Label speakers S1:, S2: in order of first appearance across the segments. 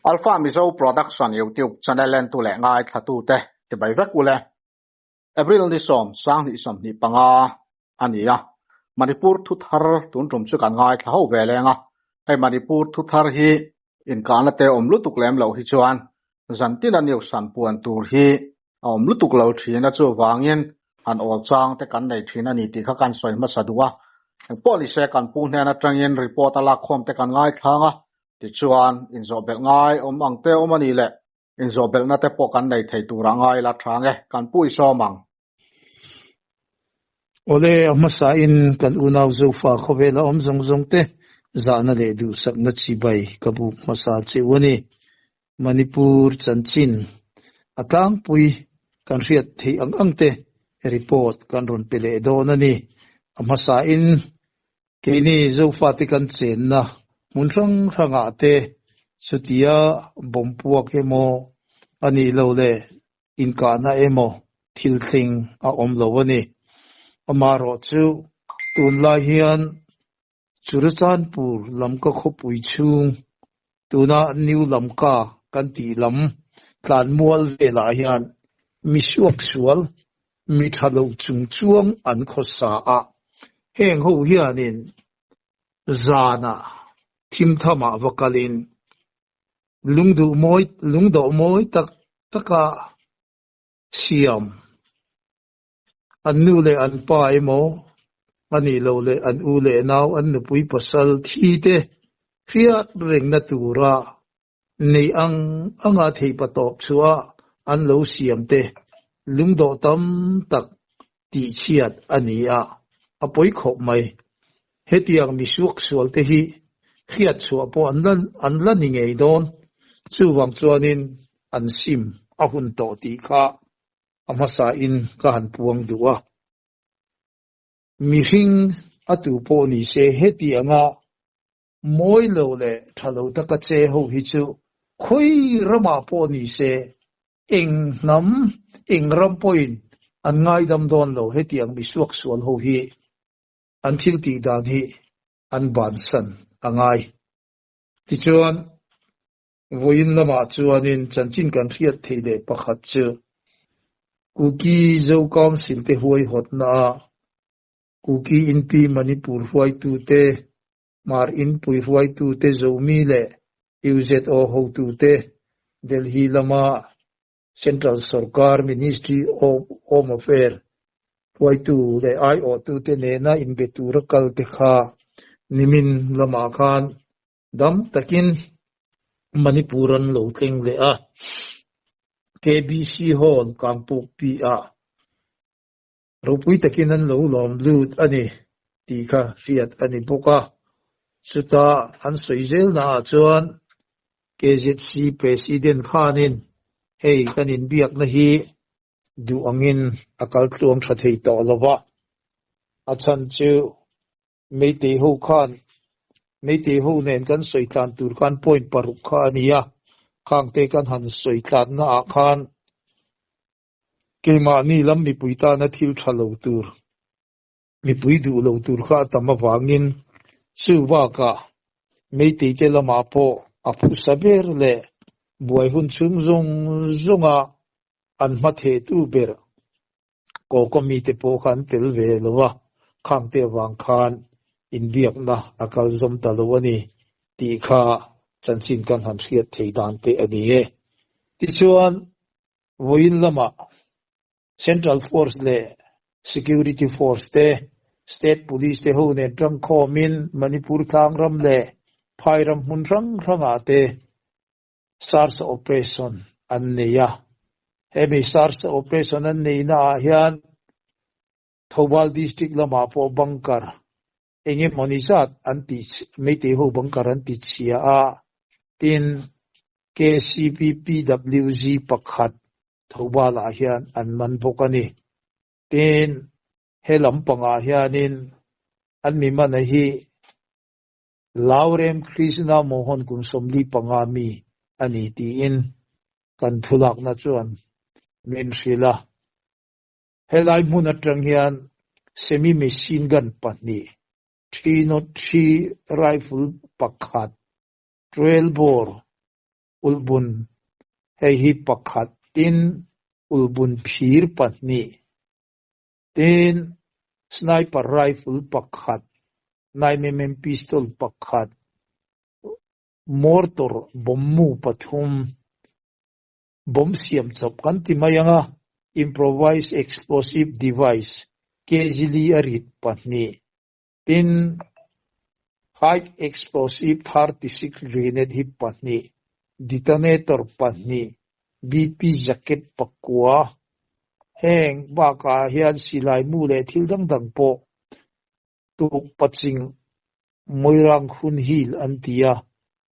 S1: Alpha Mizo Production YouTube channel entu leh ngaithlatute chibai vek ule. April ni sawm 2025 a ni a, Manipur thu thar tun tum chu kan ngaithla ho ve leng a, hei Manipur thu thar hi inkahna te awm lutuk lem loh hi chuan zantina news han puan tur hi a awm lutuk lo thin a, chuvangin han awl chang te kan nei thin a ni tih kha kan sawi hmasa duh a. Engpawh ni se kan pu hnen atangin report a lakkhawm te kan ngaithlang a, tichuan inzawhbelh ngai awm ang te awm a ni leh inzawhbelhna te pawh kan nei thei turah ngai la tha nge kan pu i sawm ang.
S2: Awle, a hmasain kan unau Zofa khawvela awm zawng zawng te zahna leh duhsakna chibai ka buk hmasa che u a ni. Manipur chanchin a tlangpui kan hriat theih ang ang te report kan rawn pe leh dawn a ni. A hmasain keini Zofate kan chenna hmun hrang hrangah te chutia bomb puak emaw a nih loh leh inkahna emaw thil thleng a awm lo a ni. Amaherawhchu tunlai hian Churachandpur Lamka khawpui chhung, tuna New Lamka kan tih lam tlanmual velah hian mi suaksual, mi tha lo chung chuang an khawsa a. Heng ho hianin zanah thimthamah va kalin lungduh mawi, lungdawh mawi tak taka siam An nu leh an pa emaw, a nih loh leh an u leh nau an nupui pasal thi te hriat rengna tura neih ang anga theipa tawp chhuah an lo siam te lungdawh tam tak tihchhiat a ni a, a pawi khawp mai. Hetiang mi suaksual te hi hriat chhuah pawh an la an la ni ngei dawn, chuvang chuanin an sim a hun tawh tih kha A hmasa in ka han puang duh a. Mihring a tu pawh ni se heti anga mawi lo leh tha lo taka che ho hi chu khawi ramah pawh ni se eng hnam eng ram pawhin an ngaidam dawn lo heti ang mi suaksual ho hi an thil tih dan hi an bansan a ngai. Tichuan. Vawiin lamah chuanin chanchin kan hriat theih leh pakhat chu Kuki Zo Council te huaihawtna a Kuki Inpi Manipur hruaitute, Hmar Inpui hruaitute Zomi leh UZO hotute Delhi lama Central Sorkar Ministry of Home Affair hruaitu leh aiawhtute nena inbe tura kalte kha nimin lamah khan Dam takin Manipur an lo tleng leh a, KBC Hall Kangpokpi ah ropui takin an lo lawm lut a ni tih kha hriat a ni bawk a. Chuta an sawi zelna ah chuan KZC President khanin hei kan inbiakna hi duh angin a kal tluang tha thei tawh lo va, a chhan chu Meitei ho khan Meitei ho nen kan sawi tlan tur khan point paruk kha a ni a, khangte kan han sawi tlanna ah khan keimahni lam mipui tana thil tha lo tur, mipui duh lo tur kha a tam avangin chu bakah Meitei te lamah pawh a phusa ber leh buai hun chhung zawng zawnga an hmathehtu ber Kawkaw mite pawh kha an tel ve lo a, khangte avang khan inbiakna a kal zawm ta lo a ni tih kha chanchin kan han hriat thei dan te a ni e. Tichuan, vawiin lamah Central Force leh Security Force te, State Police te ho nen tangkhawmin Manipur tlangram leh phairam hmun hrang hrangah te SARS operation an nei a. Hemi SARS operation an neihna ah hian Thoubal District lamah pawh bunker eng emawni zat an ti Meitei ho bunker an ti chhia a, tin KCPPWG pakhat Thoubal ah hian an man bawk a ni. Tin, he lampangah hianin an mi mana hi Laurem Krishna Mohan kum 45 mi a ni tiin kan thulakna chuan min hrilh a. Helai hmun atang hian semi machine gun pahnih, 303 rifle pakhat, 12 bore. Ulhbun hei hi pakhat tin ulhbun phir pahnih tin sniper rifle pakhat, 9mm pistol pakhat, mortar bomb mu pathum, bomb siam chawp kan ti mai ang a, improvised explosive device kg li a rit pahnih tin high explosive 36 grenade hi pahnih, detonator pahnih, BP jacket pakua, heng bakah hian silai mu leh thil dang dang pawh tuk paching Moirang hun hil an ti a,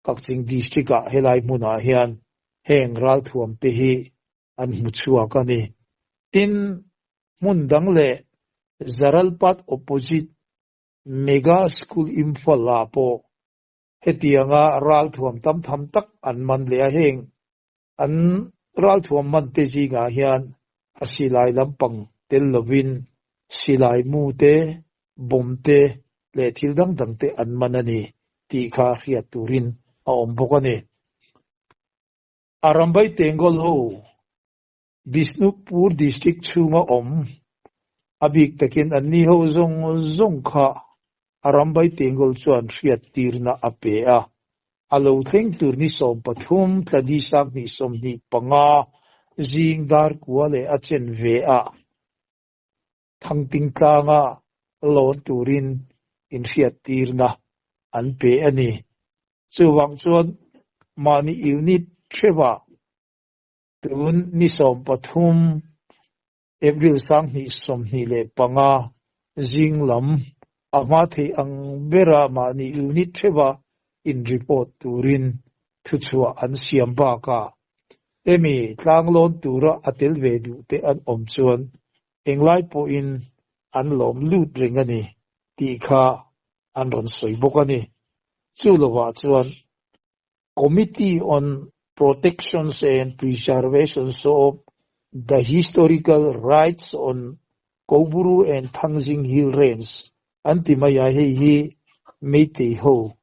S2: Kakching District ah helai hmunah hian heng ralthuam te hi an hmu chhuak a ni. Tin, hmun dang leh Zaralpat Opposite Mega School Imphal ah pawh hetianga ralthuam tam tham tak an man leh a, heng an ralthuam man te zingah hian a silai lampang tel lovin silai mu te, bomb te leh thil dang dang te an man a ni tih kha hriat turin a awm bawk a ni. Arambai Tengol ho Bishnupur District chhunga awm a bik takin anni ho zawng zawng kha Arambai Tengol chuan hriattirna a pe a. A lo thleng tur ni 13 tladi 2025 zing dar kua leh a chen ve a Thangting tlanga lawn turin inhriattirna an pe a ni. Chuvang chuan mahni unit hrevah tun ni 13 April 2025 zing lam a hma theih ang bera mahni unit hrevah in report turin thuchhuah an siam bakah hemi tlanglawn tura a tel ve duh te an awm chuan englai pawhin an lawm lut reng a ni tih kha an rawn sawi bawk a ni. Chu lovah chuan Committee on Protections and Preservations of the Historical Rights on Koubru and Thangjing Hill Range an ti mai a, hei hi Meitei ho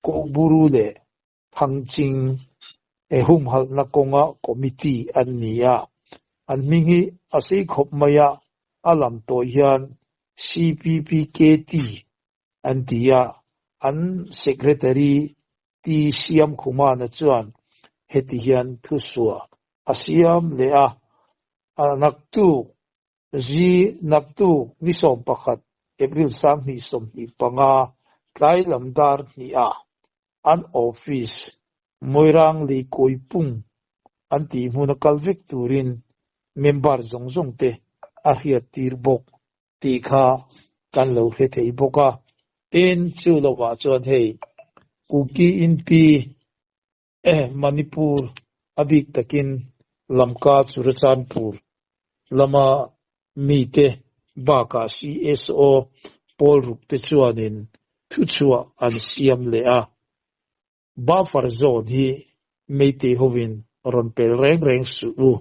S2: Koubru leh Thangching e humhalhna kawnga committee an ni a, an hming hi a sei khawp mai a, a lam tawh hian CPPKT an ti a, an secretary T Siamkhumana chuan heti hian thusuah a siam leh a, naktuk Zi naktuk ni 11 April 2025 tlai lam dar hnih ah an office Moirang lei Kawipung an tih hmuna kal vek turin member zawng zawng te a hriat tir bawk tih kha kan lo hre thei bawk a. Tin, chu lovah chuan hei Kuki Inpi Manipur a bik takin Lamka Churachandpur lama mite bakah CSO pawl ruk te chuanin thuchhuah an siam leh a. Buffer zone hi Meitei hovin rawn pel reng reng suh u.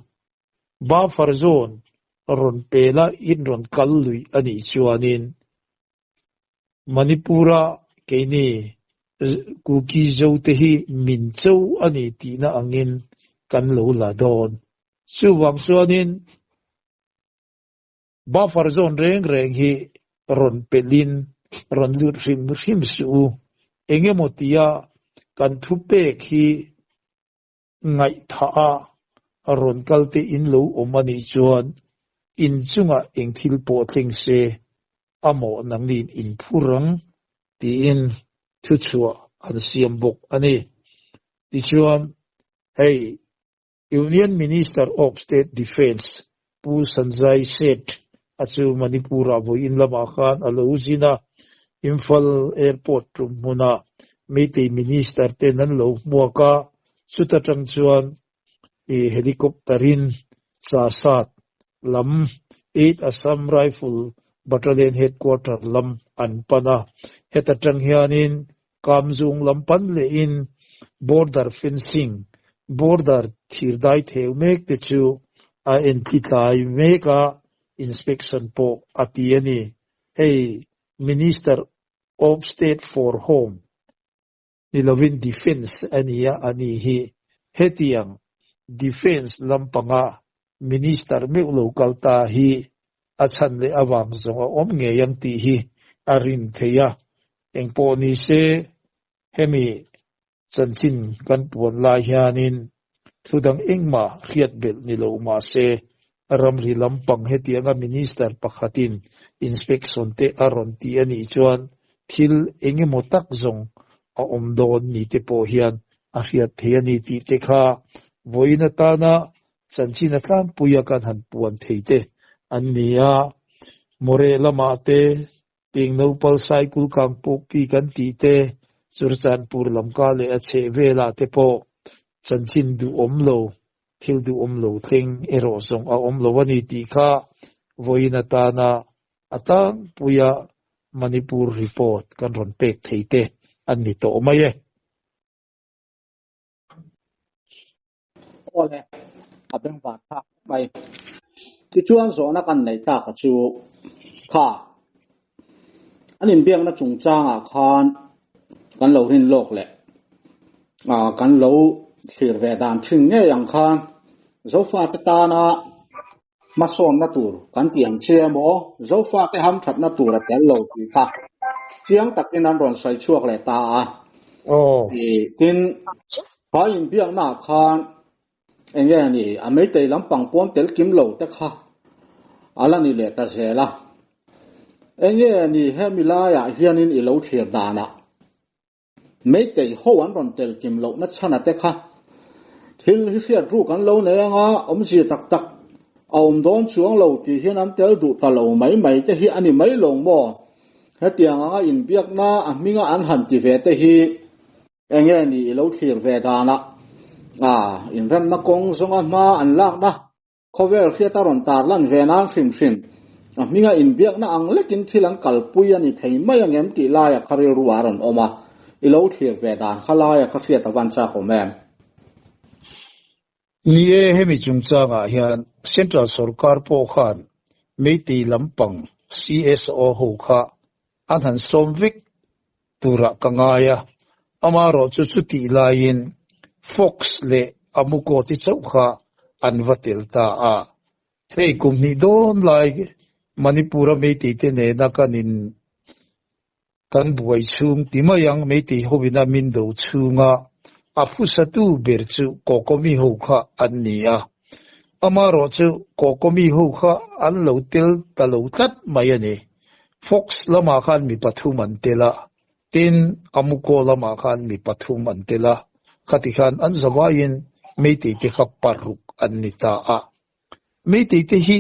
S2: Buffer zone rawn pela in rawn kal luih a nih chuanin Manipur-a keini Kuki Zote hi min cho a ni tihna angin kan lo la dawn. Chuvang chuanin buffer zone reng reng hi rawn pelhin rawn lut hrim hrim suh u. Engemaw tia kan thupek hi ngaihthah a rawn kal te in lo awm a nih chuan in chungah eng thil pawh thleng se a mawh nangnin in phur ang tiin thuchhuah an siam bawk a ni. Tichuan, hei Union Minister of State Defence Pu Sanjay Seth a chu Manipur-ah vawiin lamah khan a lo zin a, Imphal Airport tum hmunah Meitei Minister ten an lo hmuak a, chuta tang chuan helicopter-in Chasat lam Eight Assam Rifle Battalion Headquarter lam an pan a, heta tang hianin Kamzung lam pan lehin border fencing, border thirdai theu mek te chu a enthli tlai mek a, inspection pawh a ti a ni. Hei Minister of State for Home ni lovin Defence a ni a, a ni hi. Hetiang Defence lampanga Minister meuh lo kal ta hi a chhan leh avang zawng a awm ngei ang tih hi a rin theih a. Engpawh ni se, hemi chanchin kan puan lai hianin thu dang engmah hriat belh ni lo mah se, ramri lampang hetianga Minister pakhatin inspection te a rawn ti a nih chuan thil engemaw tak zawng a awm dawn ni te pawh hian a hriat thei a ni tih te kha vawiin atana chanchin a tlangpuia kan han puan thei te an ni a. Moreh lamah te Tingnopal Saikul Kangpawkpi kan tih te, Churchanpur lamka leh a chheh velah te pawh chanchin duhawm lo, thil duhawm lo thleng erawh zawng a awm lo a ni tih kha vawiin atana a tlangpuia Manipur report kan rawn pek thei te an ni tawh mai e.
S1: Awle, a bengvar thlak khawp mai. Tichuan zawhna kan neih tak a chu kha an inbiakna chungchangah khan kan lo rin lawk leh kan lo thlir ve dan thin ngei ang khan Zofate tana hmasawnna tur kan ti ang che emaw Zofate hamthatna tur a tel lo tih kha chiang takin an rawn sawi chhuak leh ta a. Tin, phai inbiaknaah khan eng nge ni a meitei lampang pawn tel kim lo te kha a la ni leh ta zel a. Eng nge ni hemi laiah hianin i lo thlir danah Meitei ho an rawn tel kim lohna chhana te kha thil hi hriat ruk an lo nei anga awmzia tak tak a awm dawn chuang lo tih hian an tel duh ta lo mai mai te hi a ni mai lo maw? Hetiang anga inbiakna a hminga an han ti ve te hi enge ni i lo thlir ve danah a inremna kawng zawnga hma an lakna Khawvel hriat a rawn tar lan ve nan hrim hrim. A hminga inbiakna ang lekin thil an kalpui a ni thei mai angem tih laia kha rilru a rawn awm a, i lo thlir ve dan kha laia kha hriat a van chak awm em?
S2: Ni e, hemi chungchangah hian Central Sorkar pawh khan Meitei lampang CSO ho kha an han sawm vek turah ka ngai a, amaherawhchu chutih laiin Fox leh Amuko te chauh kha an va tel ta a. Hei kum hnih dawn lai Manipur-a Meitei te nena kan in kan buai chhung ti mai ang, Meitei hovina min do chhunga a phusatu ber chu Kokomi ho kha an ni a. Amaherawhchu Kokomi ho kha an lo tel ta lo tlat mai a ni. Fox lamah khan mi pathum an tel a, tin Amuko lamah khan mi pathum an tel a, khati khan an zavaiin Meitei te kha paruk an ni ta a. Meitei te hi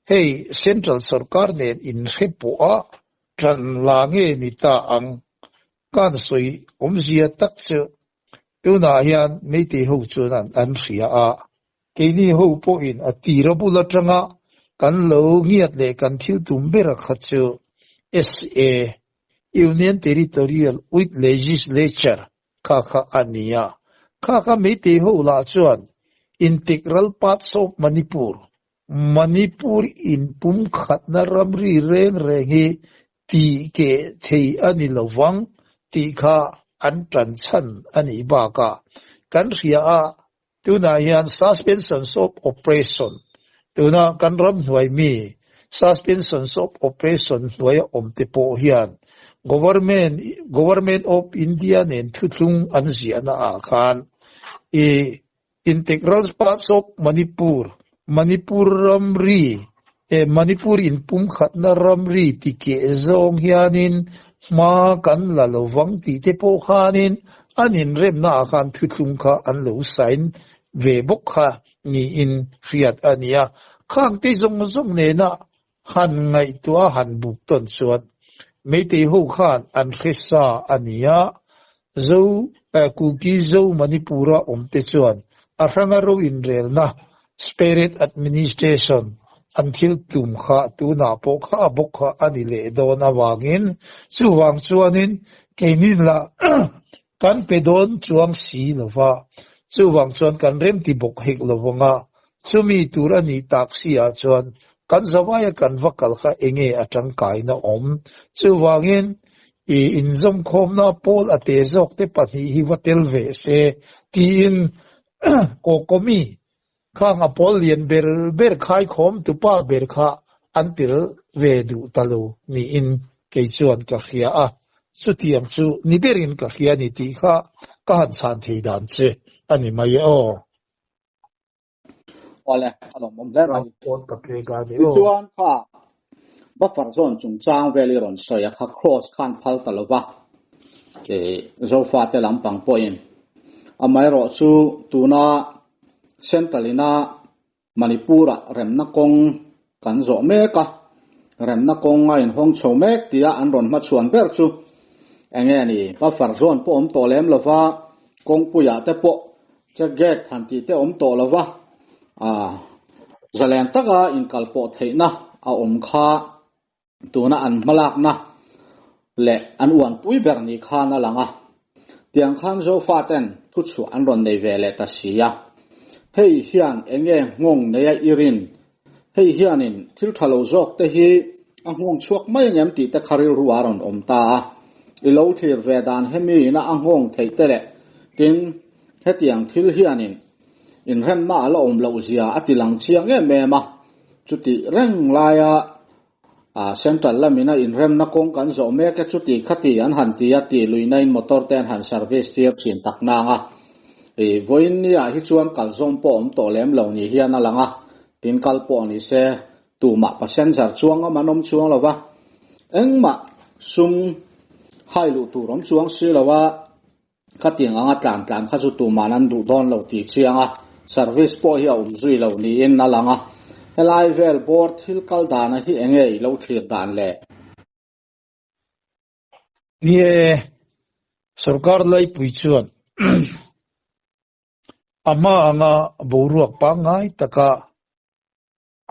S2: hei Central sorkar nen inhre pawh a tan la nge ni ta ang kan sawi awmzia tak chu tunah hian Meitei ho chuan an hria a, Keini ho pawhin a tira bul atanga kan lo ngiat leh kan thil tum bera kha chu SA, Union Territorial with Legislature, kha kha a ni a. Kha kha Meitei ho lah chuan Integral Parts of Manipur, Manipur inpumkhatna ramri reng reng hi tih keh thei a ni lovang tih kha an tan chhan a nih bakah kan hria a, Tunah hian Suspensions of Oppression, tuna kan ram hnuai mi Suspensions of Oppression hnuaia awm te pawh hian Government, Government of India nen thuthlung an ziahna ah khan i Integral parts of Manipur, Manipur ramri, eh Manipur inpumkhatna ramri ti keh zawng hianin hma kan la lovang tih te pawh khanin an inremna ah khan thuthlung kha an lo sign ve bawk kha niin hriat a ni a. Khang te zawng zawng nena han ngaihtuah a han buk tawn chuan Meitei ho khan an hre sa a ni a, Zo Kuki Zo Manipur-a awm te chuan a hranga ro inrelna, Separate Administration, an thil tum kha tunah pawh kha a bawk kha a ni leh dawn avangin chuvang chuanin keinin lah kan pe dawn chuang si lova, chuvang chuan kan remti bawk hek lovang a, chumi tur a nih tak si ah chuan kan zavaia kan va kal kha enge a tangkaina awm? Chuvangin i inzawmkhawmna pawl a te zawk te pahnih hi va tel ve se tiin Kokomi khang a pawl lian ber ber khaikhawm tupa ber kha an tel ve duh ta lo niin kei chuan ka hria a, chutiang chu ni berin ka hria a ni tih kha ka han chhan thei dan che a ni mai e aw.
S1: Awle, a lawmawm hle mai.
S2: Pawn ka pek a ni aw.
S1: Tichuan kha buffer zone chungchang vel i rawn sawi a kha cross khan phal ta lova Zofate lampang pawhin amaherawhchu tuna Central ina Manipur-ah remna kawng kan zawh mek a, remna kawng a inhawng chho mek tia an rawn hmachhuan ber chu eng nge ni? Buffer zone pawh awm tawh lem lova, kawngpuiah te pawh check gate han tih te awm tawh lova, zalen taka inkalpawh theihna a awm kha tuna an hmalakna leh an uanpui ber ni khan a lang a, tiang khan Zofaten thuchhuah an rawn nei ve leh ta si a. Hei hian eng nge nghawng neia i rin? Hei hianin thil tha lo zawk te hi a nghawng chhuak mai ang em tih te kha rilru a rawn awm ta a. I lo thlir ve dan hemi ina a nghawng theih te leh tin hetiang thil hianin inremna a la awm loh zia a ti lang chiang em em a. Chutih reng laia Central lamina inremna kawng kan zawh mek e chuti khati an han ti a tih luihnain motor te an han service tir thin tak nang a. Vawiin niah hi chuan kal zawm pawh awm tawh lem lo ni hian a lang a, tin kal pawh ni se tumah passenger chuang ngam an awm chuang lo va, engmah sum hai luh tur awm chuang si lo a. Khatiang anga tlan tlan kha chu tuman an duh dawn lo tih chiang a, service pawh hi a awm zui lo niin a lang a. Helai vel bawr thil kal dana hi enge i lo thlir dan le?
S2: Ni e, sorkar laipui chuan a hma anga boruak pangngai taka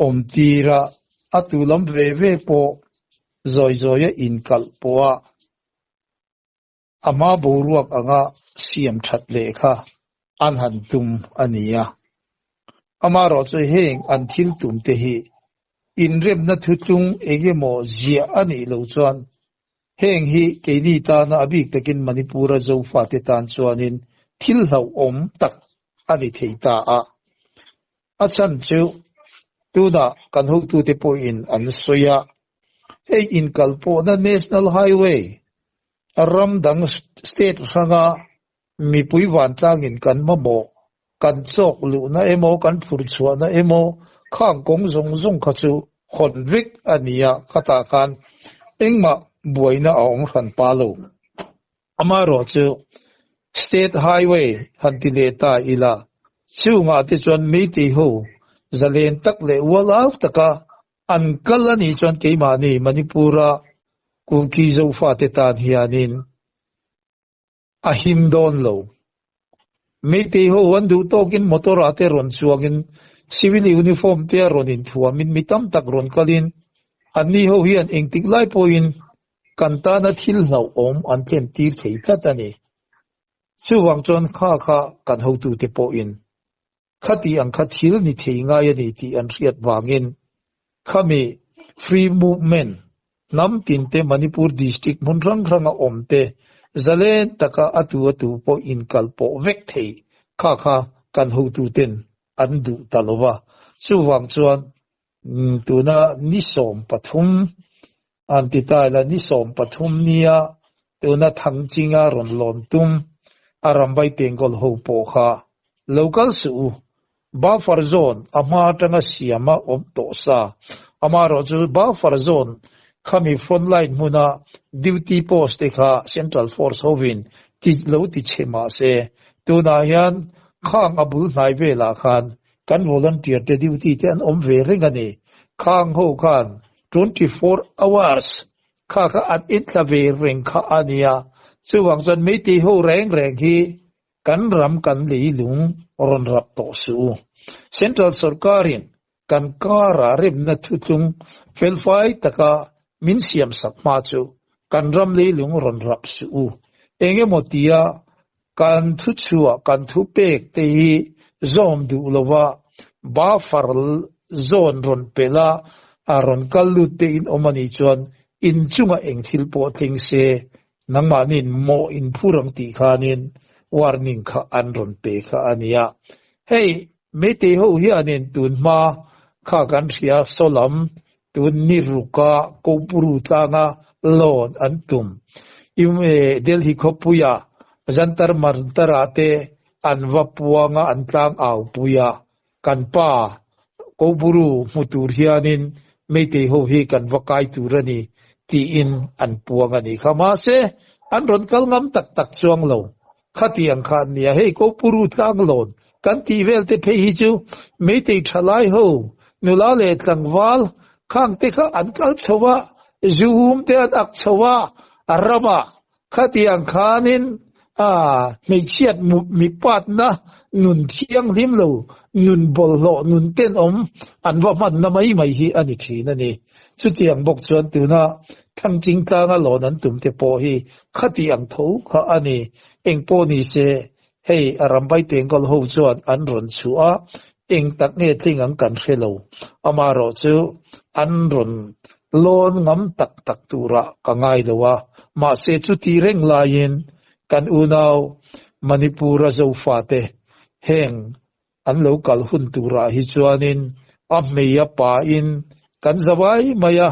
S2: awm tira a tu lam ve ve pawh zawi zawia inkalh pawha A hma boruak anga siam that leh kha an han tum a ni a. Amaherawhchu heng an thil tum te hi inremna thutlung eng emaw ziah a nih loh chuan heng hi keini tana a bik takin Manipur-a Zofate tan chuanin thil hlauhawm tak a ni thei ta a. A chhan chu tunah kan hotute pawhin an sawi a, hei inkalpawhna National Highway ram dang state hranga mipui vantlangin kan mamawh, kan chawk luhna emaw kan phur chhuahna emaw khang kawng zawng zawng kha chu hawn vek a ni a, khatah khan engmah buaina a awm hran pa lo. Amaherawhchu state highway han ti leh ta ila, chungah te chuan Meitei ho zalen tak leh ual au taka An kal a nih chuan keimahni Manipur-a Kuki Zofate tan hianin a him dawn lo. Meitei ho an duh tawkin motor-ah te rawn chuangin civil uniform te a rawn inthuamin mi tam tak rawn kalin anni ho hian engtik lai pawhin kan tana thil hlauhawm an thlen tir thei tlat a ni. Chuvang chuan kha kha kan hotute pawhin Khati ang kha thil ni thei ngai a ni tih an hriat vangin khami free movement hnam tin te Manipur district hmun hrang hranga awm te zalen taka a tu a tu pawh inkal pawh vek thei kha kha kan hotu ten an duh ta lo va. Chuvang chuan tuna ni 13 an ti ta ila ni 13 nia tuna Thangchinga rawn lawn tum a Rambai Tengkawl ho pawh kha lo kal suh u. Buffer zone a hma atanga siama awm tawh sa. Amaherawhchu buffer zone khami front line hmuna duty post te kha Central Force hovin ti lo ti chhe mah se tunah hian khang a bul hnai velah khan kan volunteer te duty te an awm ve reng a ni. Khang ho khan 24 hours kha kha an intla ve reng kha a nia. Chuvang chuan Meitei ho reng reng hi kan ram kan leilung rawn rap tawh suh u. Central sorkarin kan karah remna thutlung felfai taka min siamsak hma chu kan ram leilung rawn rap suh u. Engemaw tia kan thuchhuah kan thupek te hi zawm duh lova buffer zone rawn pelh a, a rawn kal lut te in awm a nih chuan inchungah eng thil pawh thleng se nangmahniin mawh in phur ang tih khanin warning kha an rawn pe kha a nia. Hei Meitei ho hianin tun hma kha kan hria sawlam tun ni ruka Kopuru tlanga lawn an tum. Delhi khawpuia Jantar Mantar-ah te an va puanga an tlang au pui a, kan pa Kopuru hmu tur hianin Meitei ho hi kan va kai tur a ni tiin an puang a ni kha. Mahse, an rawn kal ngam tak tak chuang lo. Khatiang kha an nia, hei Kopuru tlanglawn kan tih vel te phei hi chu Meitei thalai ho, nula leh tlangval khang te kha an kal chho a, zuhum te an ak chho a, ramah khatiang khanin hmeichhiat mipatna nun thianghlim lo, nun bawlhhlawh, nun tenawm an va hmanna mai mai hi a ni thin a ni. Chutiang bawk chuan tuna Thangching tlanga lawn an tum te pawh hi Khati ang tho kha a ni. Eng pawh ni se, hei a Rambai Tengkawl ho chuan an rawn chhuah a, eng tak nge tling ang kan hre lo. Amaherawh chu an rawn lawn ngam tak tak turah ka ngai lo a, mahse chuti reng laiin kan unau Manipur-a Zofate heng An lo kal hun turah hi chuanin a hmei a pain kan za vai mai a,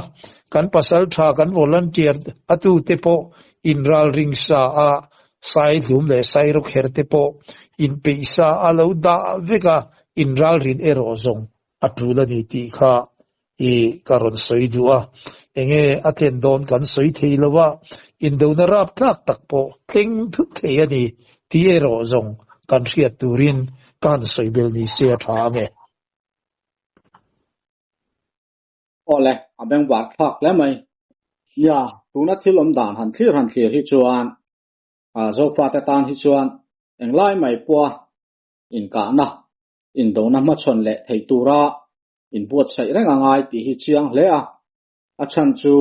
S2: kan pasal tha kan volunteer a tute pawh inralring sa a, saihlum leh sairawkher te pawh inpeih sa a lo dah vek a, inralrin erawh zawng a tul a ni tih kha i ka rawn sawi duh a, enge a tlen dawn kan sawi thei lo a, indona rap tlak tak pawh tleng thut thei a ni tih erawh zawng kan hriat turin ka han sawi bel ni se a tha ange.
S1: Awle, a bengvar thlak hle mai. Nia, tuna thil awm dan han thlir han thlir hi chuan Zofate tan hi chuan englai mai pawha inkahna, indona hmachhawn leh theih tura inbuatsaih reng a ngai tih hi chiang hle a, a chhan chu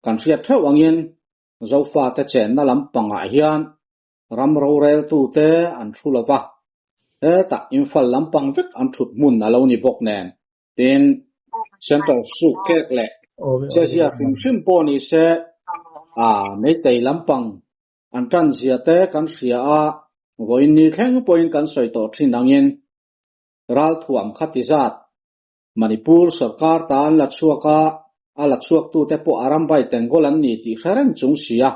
S1: kan hriat theuh angin Zofate chenna lampangah hian ram roreltute an thu lo va, hetah Imphal lampang vek an thut hmun a lo ni bawk nen, tin Central suk kek leh chezia hrim hrim pawh ni se a Meitei lampang an tan zia te kan hria a, vawiin ni thleng pawhin kan sawi tawh thin angin Ralthuam khati zat Manipur sorkar ta an la chhuak a, a la chhuaktute pawh a rambai Tengol an ni tih hre reng chung si a,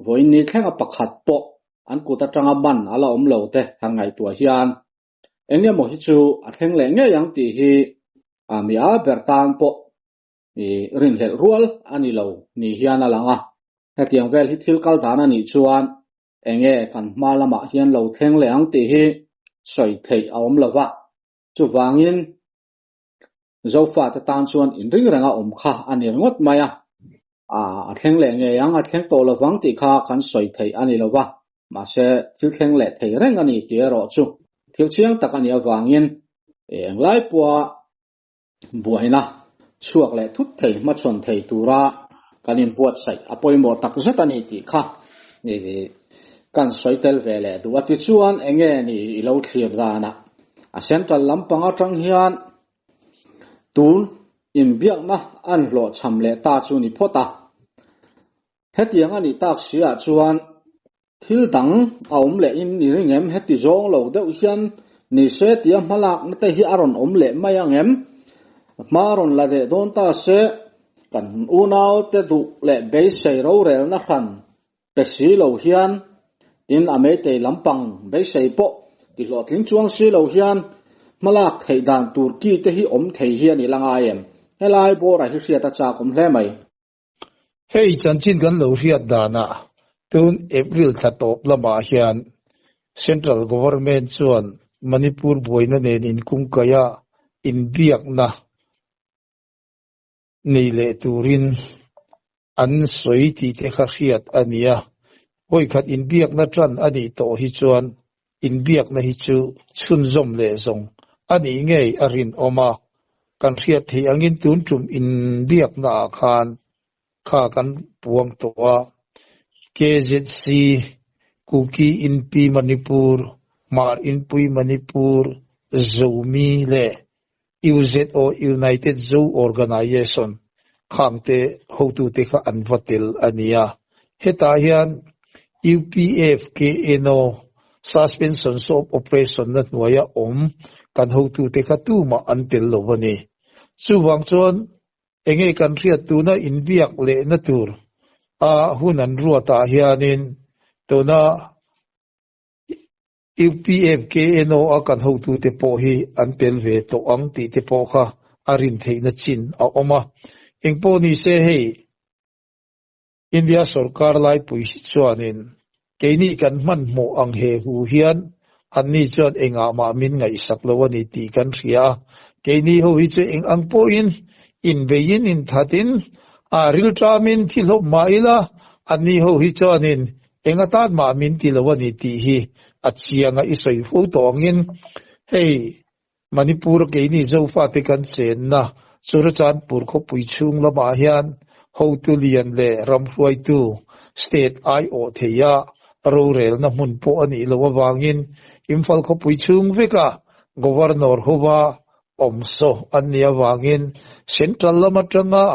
S1: vawiin ni thlenga pakhat pawh an kut atanga man a la awm lo te han ngaihtuah hian eng emaw hi chu a thleng leh ngei ang tih hi a mi a ber tan pawh i rinhlelh rual a ni lo ni hian a lang a. Hetiang vel hi thil kal dan a nih chuan Enge kan hma lamah hian lo thleng leh ang tih hi sawi theih a awm lova, chuvangin Zofate tan chuan inring renga awm kha a ni ringawt mai a, a thleng leh ngei ang, a thleng tawh lovang tih kha kan sawi theih a ni lova, mahse thil thleng leh thei reng a ni tih erawh chu thil chiang tak a nih avangin englai pawha buaina chhuak leh thut thei hmachhawn thei tura kan inbuatsaih a pawimawh tak zet a ni tih kha kan sawi tel ve leh duh a. Tichuan enge ni i lo thlir danah a central lampang atang hian tun inbiakna an hlawhchham leh ta chu ni phawt a. Hetiang a nih tak si ah chuan thil dang a awm leh in ni ring em? Heti zawng lo deuh hian ni se tia hmalakna te hi a rawn awm leh mai ang em? Hma rawn la leh dawn ta se kan unau te duh leh beisei rorelna hran pe si lo hian tin a meitei lampang beisei pawh ti hlawhtling chuang si lo hian hmalak theih dan tur ki te hi awm thei hi a ni la ngai em? Helai bawra hi hriat a chak awm hle mai.
S2: Hei chanchin kan lo hriat danah tun April thla tawp lamah hian Central Government chuan Manipur buaina nen inkungkaia inbiakna nei leh turin an sawi tih te kha hriat a ni a. Vawikhat inbiakna tan a nih tawh hi chuan inbiakna hi chu chhunzawm leh zawng a nih ngei a rinawm a, kan hriat theih angin tun tum inbiaknaah khan kha kan puang tawh a, KZC, Kuki Inpi Manipur, Hmar Inpui Manipur, Zomi leh UZO United Zo Organization khangte hotute kha an va tel a ni a, hetah hian UPF KNO. Suspension of Operation na hnuaia awm kan hotute kha tumah an tel lo a ni. Chuvang chuan enge kan hriat tuna inbiak lehna tur a hun an ruatah hianin tuna UPFKNO a kan hotute pawh hi an tel ve tawh ang tih te pawh kha a rin theihna chin a awm a. Engpawh nise hei India sorkar laipui hi chuanin keini kan hmanhmawh ang he hu hian anni chuan engah mah min ngaihsak lo a ni tih kan hria a. Keini ho hi chu eng ang pawhin inbeiin inthatin a rilṭamin thi hlawp mah ila anni ho hi chuanin Eng atan mah min ti lo a ni tih hi a chiang a, i sawi fo tawh angin hei Manipur a keini Zofate kan chenna Churachandpur khawpui chhung lamah hian hotu lian leh ram hruaitu state aiawh theia rorelna hmun pawh a nih loh avangin Imphal khawpui chhung veka Governor hova awm saw an nih avangin Central lam atanga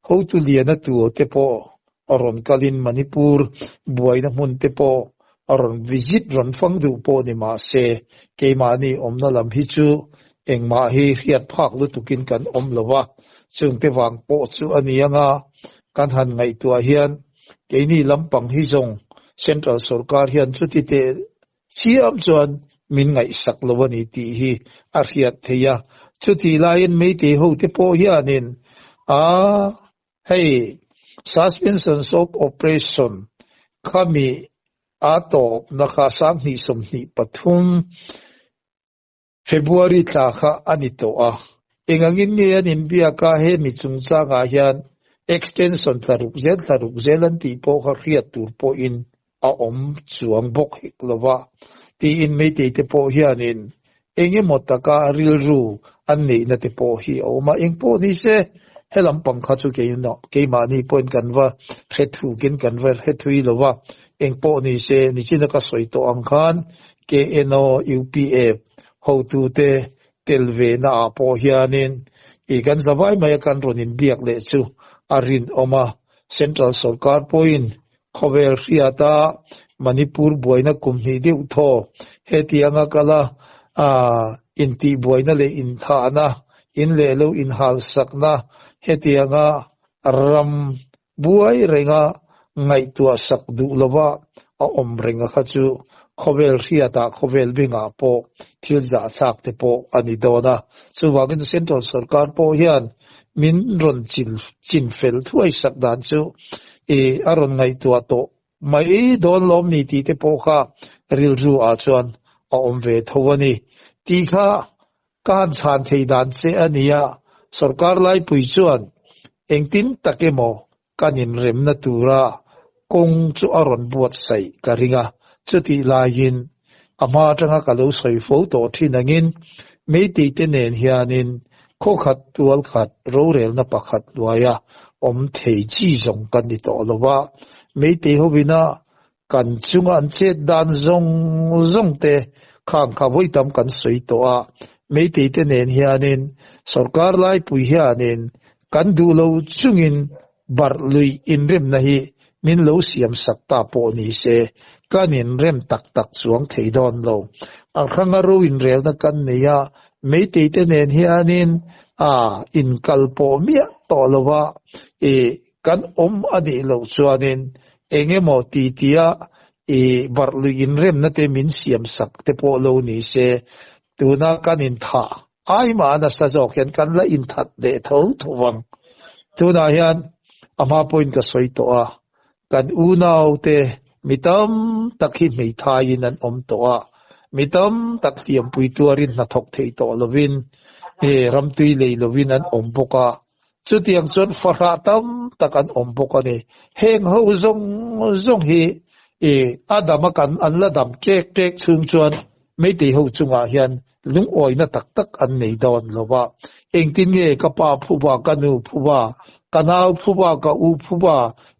S2: hotu lian a tu te pawh a rawn kalin Manipur buaina hmun te pawh a rawn visit rawn fang duh pawh ni mah se keimahni awmna lam hi chu engmah hi hriat phak lutukin kan awm lo va, chungte vang pawh chu a ni anga kan han ngaihtuah hian keini lampang hi zawng Central sorkar hian chuti teh chiam chuan min ngaihsak lo a ni tih hi a hriat theih a, chutih laiin Meitei hote pawh hianin a Hei Suspension of Operation khami a tawpna kha 2023 February thla kha a ni tawh a. Engangin nge an inbiak a, hemi chungchangah hian extension thla ruk zel thla ruk zel an tih pawh kha hriat tur pawhin a awm chuang bawk hek lo va, tiin Meitei te pawh hianin eng emaw taka rilru an neihna te pawh hi a awm a, eng pawh ni se he lampang kha chu keimahni pawhin kan va hre thukin kan va hre thui lo va, eng pawh ni se nichina ka sawi tawh ang khan KNO, UPF hotute tel ve naah pawh hianin i kan zavai maia kan rawn inbiak leh chu a rinawm a, Central sorkar pawhin Khawvel hriata Manipur buaina kum hnih deuh thaw hetianga kala intihbuaina leh inthahna, in leh lo inhalsakna hetianga ram buai renga ngaihtuahsak duh lova a awm renga kha chu khawvel hriatah khawvel bengah pawh thil zahthlak te pawh a ni dawn a. Chuvangin Central sorkar pawh hian min rawn chin fel thuai sak dan chu i a rawn ngaihtuah tawh mai dawn lawm ni tih te pawh kha rilru ah chuan a awm ve tho a ni tih kha ka han chhan thei dan che a ni a, sorkar laipui chuan engtin tak emaw kan inremna tura kawng chu a rawn buatsaih ka ring a, chutih laiin a hma atanga ka lo sawi fo tawh thin angin Meitei te nen hianin khaw khat tual khat rorelna pakhat hnuaia awm thei chi zawng kan ni tawh lo va, Meitei hovina kan chunga an chet dan zawng zawng te khang kha vawi tam kan sawi tawh a, Meitei te nen hianin sorkar laipui hianin kan duh lo chungin barh lui inremna hi min lo siam sak ta pawh ni se kan inrem tak tak chuang thei dawn lo. A hranga ro inrelna kan nei a, Meitei te nen hianin a inkal pawh miah tawh lo a, i Kan awm a nih loh chuanin eng emaw ti tia i barh lui inremna te min siam sak te pawh lo ni se, tuna kan inthah ai mah nasa zawk hian kan la inthat leh tho tho vang. Tunah hian a hma pawhin ka sawi tawh a, kan unaute mi tam tak hi hmeithaiin an awm tawh a, mi tam tak hliampui tuarin hnathawk thei tawh lovin, ramtui lei lovin an awm bawk a, Chutiang chuan fahrah tam tak an awm bawk a ni. Heng ho zawng zawng hi i a dam a kan an la dam ṭek ṭek chhung chuan Meitei ho chungah hian lungawina tak tak an nei dawn lo va. Engtin nge ka pa phuba, ka nu phuba, ka nau phuba, ka u phuba,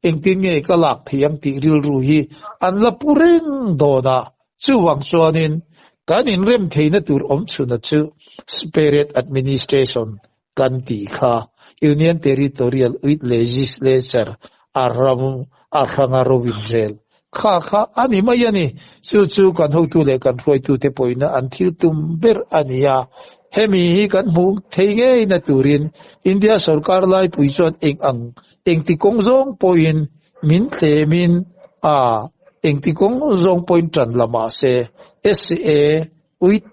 S2: engtin nge ka lak theih ang tih rilru hi an la pu reng dawn a. Chuvang chuanin kan inrem theihna tur awmchhuna chu Separate Administration kan tih kha Union Territorial with Legislature a ram a hranga ro inrel Kha kha a ni mai a ni. Chu chu kan hotu leh kan hruaitute pawhin an thil tum ber a ni a. Hemi hi kan hmuh thei ngeina turin India sorkar laipui chuan eng ang engti kawng zawng pawhin min thlemin a engti kawng zawng pawhin tan la mah se SA with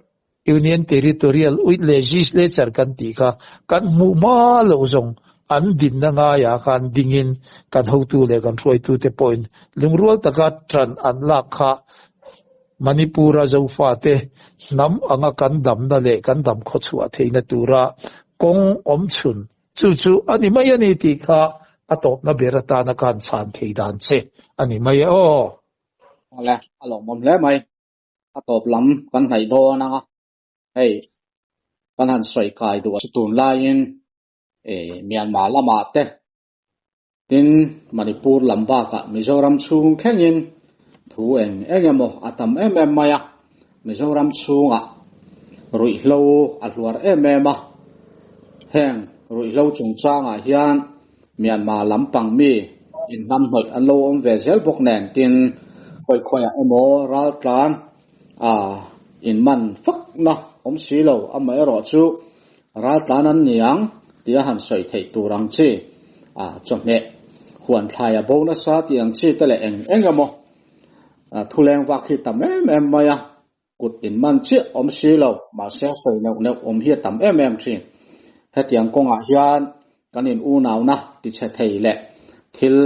S2: Union Territorial with Legislature kan tih kha kan hmuh hma loh zawng an dinna ngaiah khan dingin kan hotu leh kan hruaitute pawhin lungrual taka tan an lak kha Manipur-a Zofate hnam anga kan damna leh kan dam khawchhuah theihna tura kawng awm chhun chu chu a ni mai a ni tih kha a tawpna ber atana ka han chhan thei dan che a ni mai e aw.
S1: Awle, a lawmawm hle mai. A tawp lam kan hnaih dawn anga hei kan han sawi kai duh a chu tunlaiin Myanmar lamah te tin Manipur lam bakah Mizoram chhung thlengin thu eng eng emaw a tam em em mai a, Mizoram chhungah ruihhlo a hluar em em a, heng ruihhlo chungchangah hian Myanmar lampang mi inhnamhnawih an lo awm ve zel bawk nen tin khawi khawiah emaw raltlan a inman fakna awm si lo, amaherawhchu raltlan an ni ang tia han sawi theih tur ang chi a chawhmeh huan thlai a bo nasa tih ang chi te leh eng eng emaw thuleng vak hi tam em em mai a, kut inman chiah awm si lo, mahse sawi neuh neuh awm hi a tam em em thin. Hetiang kawngah hian kan in unauna tichhe thei leh thil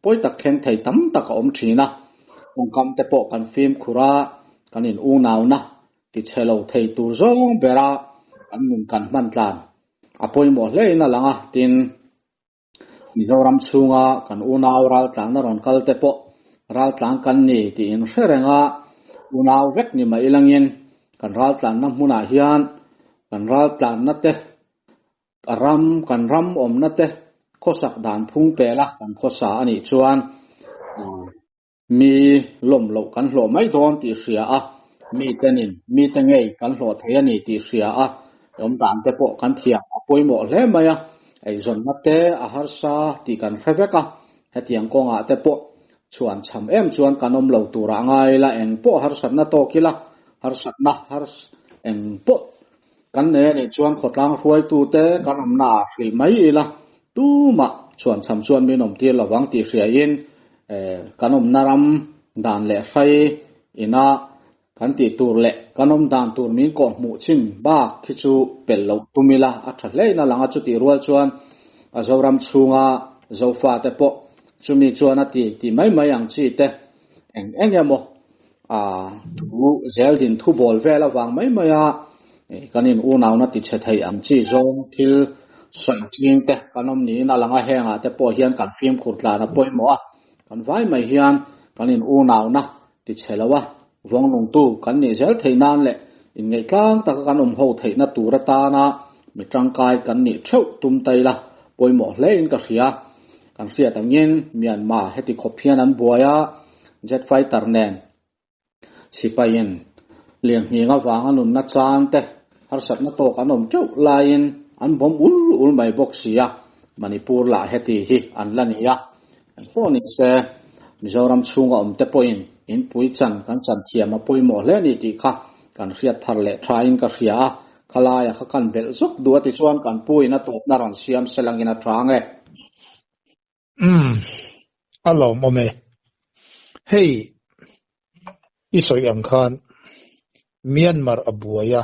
S1: pawi tak thleng thei tam tak a awm thin a, kawngkam te pawh kan fimkhur a, kan in unauna tichhe lo thei tur zawng bera kan nun kan hman tlan a pawimawh hle in a lang a, tin, Mizoram chhunga kan unau raltlan a rawn kal te pawh raltlan kan ni tiin hre reng a, unau vek ni mai ilangin kan raltlanna hmunah hian kan raltlanna te ram kan ram awmna te khawsak dan phung pela kan khawsa a nih chuan Mi lawm loh kan hlawh mai dawn tih hria a, mi tenin mite ngei kan hlawh thei a ni tih hria a, awm dan te pawh kan thiam a pawimawh hle mai a, eizawnna te a harsa tih kan hre vek a, hetiang kawngah te pawh chhuan cham em chuan kan awm lo turah a ngai ila, eng pawh harsatna tawk ila, harsatna hars eng pawh kan nei a nih chuan khawtlang hruaitute kan awmnaah hrilh mai ila, Tumah chhuanchham chuan min awmtir lo vang tih hriain kan awmna ram dan leh hrai ina kan tih tur leh kan awm dan tur min kawh hmuh chin bak khi chu pelh loh tum ila a tha hlein a lang a, chutih rual chuan a Zoram chhunga Zofate pawh chumi chuan a ti tih mai mai ang chi te eng eng emaw a thu zel din thu bawl vel avang mai mai a kan in unauna ti chhe thei ang chi zawng thil sawi ching te kan awm niin a lang a, hengah te pawh hian kan fimkhur tlan a pawimawh a, kan vai mai hian kan in unauna ti chhe lo a, vawng nungtu kan nih zel theih nan leh inngeih tlang taka kan awm ho theihna tur atana mi tangkai kan nih theuh tum ta ila pawimawh hle in ka hria. Kan hriat angin Myanmar heti khawp hian an buai a, Jet fighter nen sipaiin lianghning avanga nunna chan te harsatna tawk an awm teuh laiin an bawm ul ul mai bawk si a, Manipur lah heti hi an la ni a, engpawh ni se Mizoram chhunga awm te pawhin inpui chan kan chan thiam a pawimawh hle a ni tih kha kan hriat thar leh thain ka hria a, khalaia kha kan belh zuk duh a tichuan kan puin a tawpna rawn siam selangin a tha ang e.
S2: Umm, a lawmawm e. Hei, i sawi ang khan Myanmar a buai a,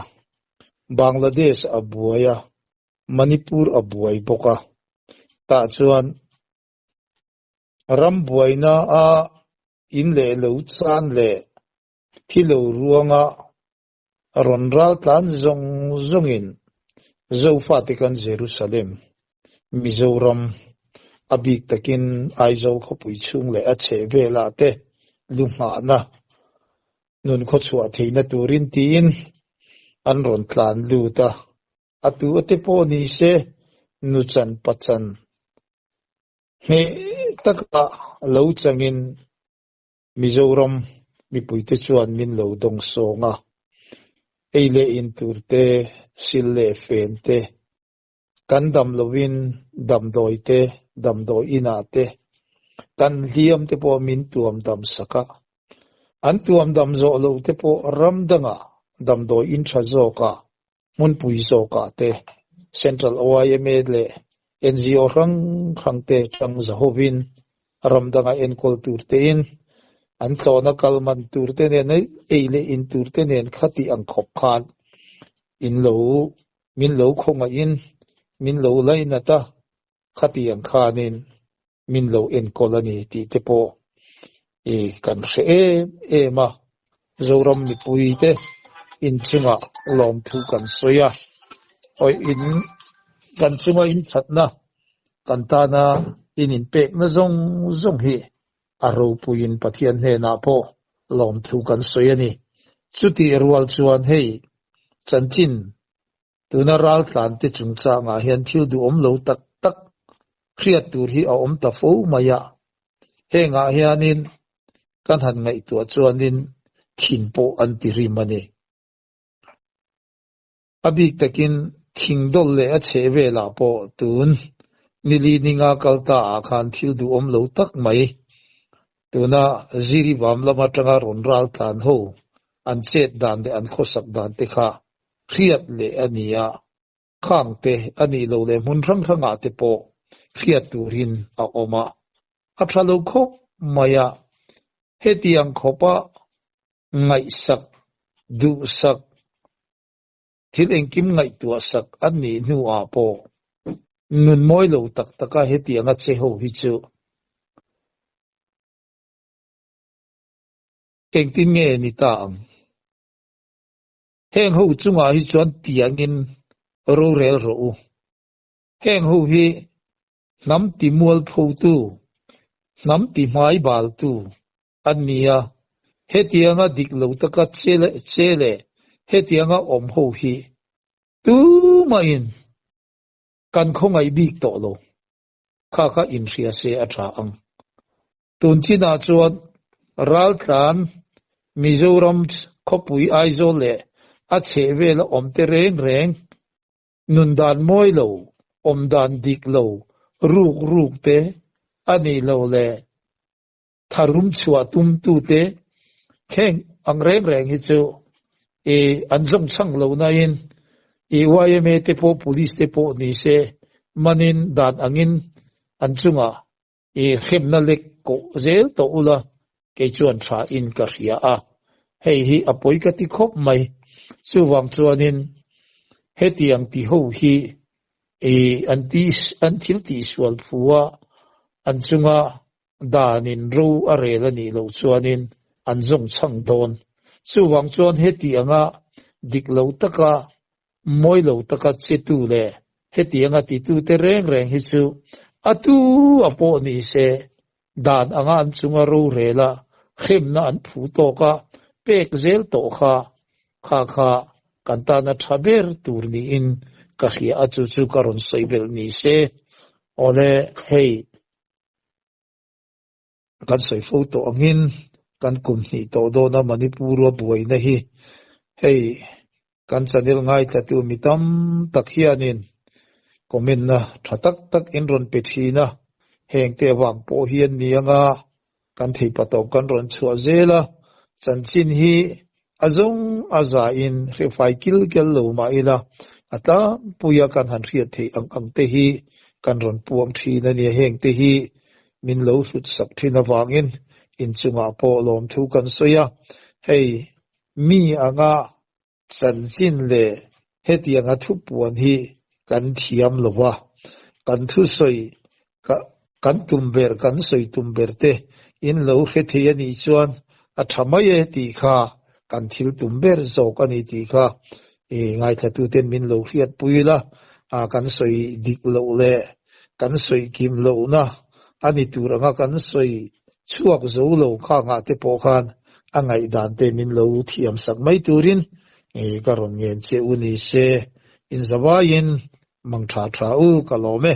S2: Bangladesh a buai a, Manipur a buai bawk a. Tah chuan ram buaina a in leh lo chan leh thi lo ruanga rawn ral tlan zawng zawngin Zofate kan Jerusalem, Mizoram, a bik takin Aizawl khawpui chhung leh a chheh velah te lu nghahna, nun khawchhuah theihna turin tiin an rawn tlan lut a, a tu ate pawh ni se nuchan pachan hneh taka lo changin Mizoram mipuite chuan min lo dawng sawng a, ei leh in tur te, sil leh fen te, kan dam lovin damdawi te, damdawi inah te, kan hliam te pawh min tuam dam sak a. An tuam dam zawh loh te pawh ram dangah damdawi in tha zawkah, hmunpui zawkah te Central YMA leh NGO hrang hrang te tang zahovin ram danga enkawl tur tein an tlawhna kal man tur te nen ei leh in tur te nen khati ang khawp khan in lo min lo khawngaihin min lo lainat a, khati ang khanin min lo enkawl a ni tih te pawh i kan hre em em a, Zoram mipui te inchungah lawmthu kan sawi a, awi in kan chunga inthatna kan tana in inpekna zawng zawng hi a ropuiin Pathian hnenah pawh lawmthu kan sawi a ni. Chutih rual chuan hei chanchin Tuna raltlante chungchangah hian thil duhawm lo tak tak hriat tur hi a awm ta fo mai a, hengah hianin kan han ngaihtuah chuanin thin pawh an ti rim a ni. A bik takin thingdawlh leh a chheh velah pawh tun nili ninga kal ta ah khan thil duhawm lo tak mai tuna Ziribam lam atanga rawn raltlan ho an chet dan leh an khawsak dan te kha hriat leh a ni a, khang te a nih loh leh hmun hrang hrangah te pawh hriat turin a awm a, a tha lo khawp mai a, hetiang khawpa ngaihsak, duhsak, thil engkim ngaihtuahsak an nih hnuah pawh nun mawi lo tak taka hetianga che ho hi chu engtin nge ni ta ang? Heng ho chungah hi chuan tiangin rorel rawh u. Heng ho hi hnam ti mualphotu, hnam ti hmaibaltu an ni a, hetianga dik lo taka che leh hetianga awm ho hi tumahin kan khawngaih bik tawh lo. Kha kha inhria se a tha ang. Tun chinah chuan raltlan Mizoram khawpui Aizawl leh a chhehvela awmte reng reng nun dan mawi lo, awm dan dik lo, ruk ruk te a nih loh leh tharum chhuah tumtute heng ang reng reng hi chu i an zawng chhang lo nain i yma te pawh police te pawh ni se manin dan angin an chungah I hremna lek kawh zel tawh ula kei chuan tha in ka hria a, hei hi a pawi ka ti khawp mai. Chuvang chuanin hetiang ti ho hi i an ti an thil tihsual phu a, an chunga danin ro a rel a nih loh chuanin an zawng chhang dawn. Chuvang chuan heti anga dik lo taka Mawi lo taka chetu leh hetianga titute reng reng hi chu a tu a pawh ni se, dan anga an chunga rorela hremna an phu tawk a pek zel tawh kha, kha kha kan tana tha ber tur niin ka hria a chu chu ka rawn sawi belh ni se. Awle hei. Kan sawi fo tawh angin kan kum hnih tawh dawna Manipur-a buaina hi hei kan channel ngaithlatu mi tam tak hianin comment-na tha tak tak in rawn pe thin a, hengte avang pawh hi an ni anga kan theipatawp kan rawn chhuah zel a, chanchin hi a zawng a zain hrefai kil kel lo mah ila a tlangpuia kan han hriat theih ang ang te hi kan rawn puang thin a nia, hengte hi min lo hlut sak thin avangin inchungah pawh lawmthu kan sawi a, hei mi anga chanchin leh hetianga thupuan hi kan thiam lo va, kan thusawi kan tum ber, kan sawi tum ber te in lo hre thei a nih chuan a tha mai e tih kha kan thil tum ber zawk a ni tih kha i ngaithlatuten min lo hriatpui la, kan sawi dik loh leh kan sawi kim lohna a ni tur anga kan sawi chhuak zo lo khangah te pawh khan a ngaihdan te min lo thiam sak mai turin ka rawn ngen che u ni se, inzavaiin mang tha tha u ka lawm e.